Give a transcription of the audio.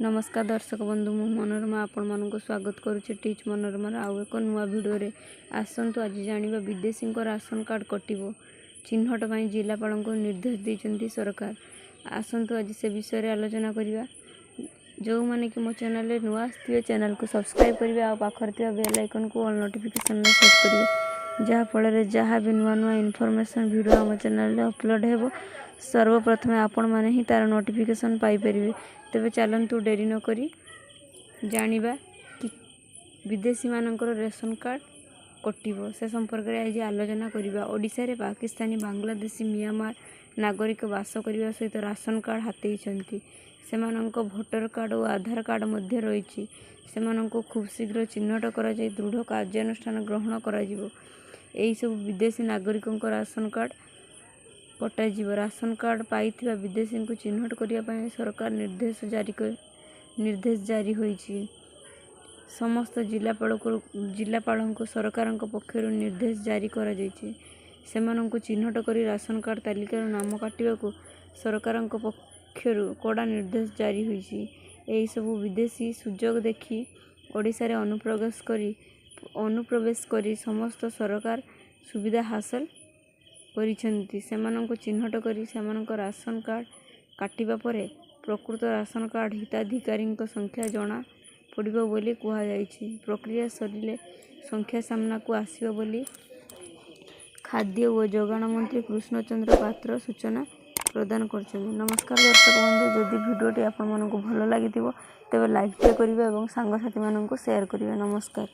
ନମସ୍କାର ଦର୍ଶକ ବନ୍ଧୁ, ମୁଁ ମନୋରମା ଆପଣମାନଙ୍କୁ ସ୍ୱାଗତ କରୁଛି ଟିଚ୍ ମନୋରମାର ଆଉ ଏକ ନୂଆ ଭିଡ଼ିଓରେ। ଆସନ୍ତୁ ଆଜି ଜାଣିବା, ବିଦେଶୀଙ୍କ ରାସନ କାର୍ଡ଼ କଟିବ, ଚିହ୍ନଟ ପାଇଁ ଜିଲ୍ଲାପାଳଙ୍କୁ ନିର୍ଦ୍ଦେଶ ଦେଇଛନ୍ତି ସରକାର। ଆସନ୍ତୁ ଆଜି ସେ ବିଷୟରେ ଆଲୋଚନା କରିବା। ଯେଉଁମାନେ କି ମୋ ଚ୍ୟାନେଲରେ ନୂଆ ଆସିଥିବେ, ଚ୍ୟାନେଲକୁ ସବସ୍କ୍ରାଇବ୍ କରିବେ ଆଉ ପାଖରେ ଥିବା ବେଲ୍ ଆଇକନ୍କୁ ଅଲ୍ ନୋଟିଫିକେସନ୍ରେ ସେଟ୍ କରିବେ, ଯାହାଫଳରେ ଯାହା ବି ନୂଆ ନୂଆ ଇନଫର୍ମେସନ୍ ଭିଡ଼ିଓ ଆମ ଚ୍ୟାନେଲରେ ଅପଲୋଡ଼ ହେବ, ସର୍ବପ୍ରଥମେ ଆପଣମାନେ ହିଁ ତା'ର ନୋଟିଫିକେସନ୍ ପାଇପାରିବେ। ତେବେ ଚାଲନ୍ତୁ ଡେରି ନକରି ଜାଣିବା କି ବିଦେଶୀମାନଙ୍କର ରେସନ କାର୍ଡ଼ କଟିବ, ସେ ସମ୍ପର୍କରେ ଆଜି ଆଲୋଚନା କରିବା। ଓଡ଼ିଶାରେ ପାକିସ୍ତାନୀ, ବାଂଲାଦେଶୀ, ମିଆଁମାର ନାଗରିକ ବାସ କରିବା ସହିତ ରାସନ କାର୍ଡ଼ ହାତେଇଛନ୍ତି। ସେମାନଙ୍କ ଭୋଟର କାର୍ଡ଼ ଓ ଆଧାର କାର୍ଡ଼ ମଧ୍ୟ ରହିଛି। ସେମାନଙ୍କୁ ଖୁବ୍ ଶୀଘ୍ର ଚିହ୍ନଟ କରାଯାଇ ଦୃଢ଼ କାର୍ଯ୍ୟାନୁଷ୍ଠାନ ଗ୍ରହଣ କରାଯିବ। ଏହିସବୁ ବିଦେଶୀ ନାଗରିକଙ୍କ ରାସନ କାର୍ଡ଼ କଟାଯିବ। ରାସନ କାର୍ଡ଼ ପାଇଥିବା ବିଦେଶୀଙ୍କୁ ଚିହ୍ନଟ କରିବା ପାଇଁ ସରକାର ନିର୍ଦ୍ଦେଶ ଜାରି ହୋଇଛି। ସମସ୍ତ ଜିଲ୍ଲାପାଳଙ୍କୁ ସରକାରଙ୍କ ପକ୍ଷରୁ ନିର୍ଦ୍ଦେଶ ଜାରି କରାଯାଇଛି। ସେମାନଙ୍କୁ ଚିହ୍ନଟ କରି ରାସନ କାର୍ଡ଼ ତାଲିକାରୁ ନାମ କାଟିବାକୁ ସରକାରଙ୍କ ପକ୍ଷରୁ କଡ଼ା ନିର୍ଦ୍ଦେଶ ଜାରି ହୋଇଛି। ଏହିସବୁ ବିଦେଶୀ ସୁଯୋଗ ଦେଖି ଓଡ଼ିଶାରେ ଅନୁପ୍ରବେଶ କରି ସମସ୍ତ ସରକାର ସୁବିଧା ହାସଲ କରିଛନ୍ତି। ସେମାନଙ୍କୁ ଚିହ୍ନଟ କରି ସେମାନଙ୍କ ରାସନ କାର୍ଡ଼ କାଟିବା ପରେ ପ୍ରକୃତ ରାସନ କାର୍ଡ଼ ହିତାଧିକାରୀଙ୍କ ସଂଖ୍ୟା ଜଣାପଡ଼ିବ ବୋଲି କୁହାଯାଇଛି। ପ୍ରକ୍ରିୟା ସରିଲେ ସଂଖ୍ୟା ସାମ୍ନାକୁ ଆସିବ ବୋଲି ଖାଦ୍ୟ ଓ ଯୋଗାଣ ମନ୍ତ୍ରୀ କୃଷ୍ଣଚନ୍ଦ୍ର ପାତ୍ର ସୂଚନା ପ୍ରଦାନ କରିଛନ୍ତି। ନମସ୍କାର ଦର୍ଶକ ବନ୍ଧୁ, ଯଦି ଭିଡ଼ିଓଟି ଆପଣମାନଙ୍କୁ ଭଲ ଲାଗିଥିବ, ତେବେ ଲାଇକ୍ଟିଏ କରିବେ ଏବଂ ସାଙ୍ଗସାଥିମାନଙ୍କୁ ସେୟାର କରିବେ। ନମସ୍କାର।